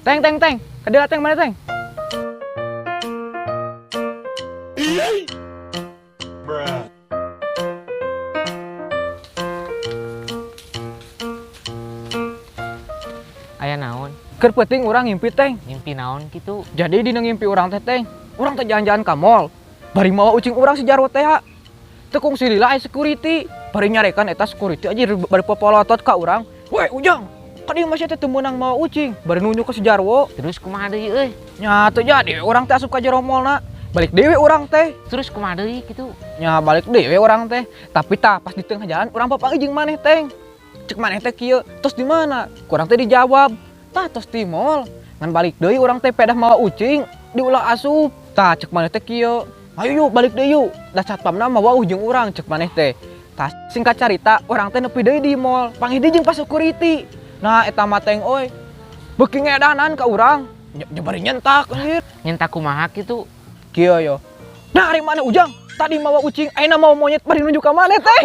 Teng teng teng, kadieu teng mana teng? Aya naon? Keur peuting urang ngimpi teng. Ngimpi naon kitu? Jadi dina ngimpi urang teh teng, urang teh jalan-jalan ka mall. Bari mawa ucing urang si Jarwo teh ha. Teu kungsi lila aya security. Bari nyarekan eta security aja bari popolotot ka urang. Weh Ujang, ka dieu mah sia teh teu meunang mawa ucing. Bari nunjuk ka si Jarwo. Terus kumaha deui euy? Nya teu jadi urang teh asup ka jero mallna. Balik deui urang teh. Terus kumaha deui kitu? Nya balik deui urang teh. Tapi tah pas di tengah jalan urang papanggih jeung maneh teng. Cek maneh teh kieu, tos di mana? Kurang teh dijawab. Tah tos di mall. Ngan balik deui urang teh pedah mawa ucing, diulah asup. Tah cek maneh teh kieu. Ayo yuk balik deui yuk. Da satpamna mawa ujung urang cek maneh teh. Tah singkat carita urang teh nepi deui di mall. Panggih deui jeung pas security. Nah eta mah teng euy. Beuki ngedanan ka urang. Bari nyentak anjir. Nyentak kumaha kitu? Kieu yo. Nah ari maneh Ujang? Tadi mawa ucing, ayeuna mawa monyet bari nunjuk ka maneh teh.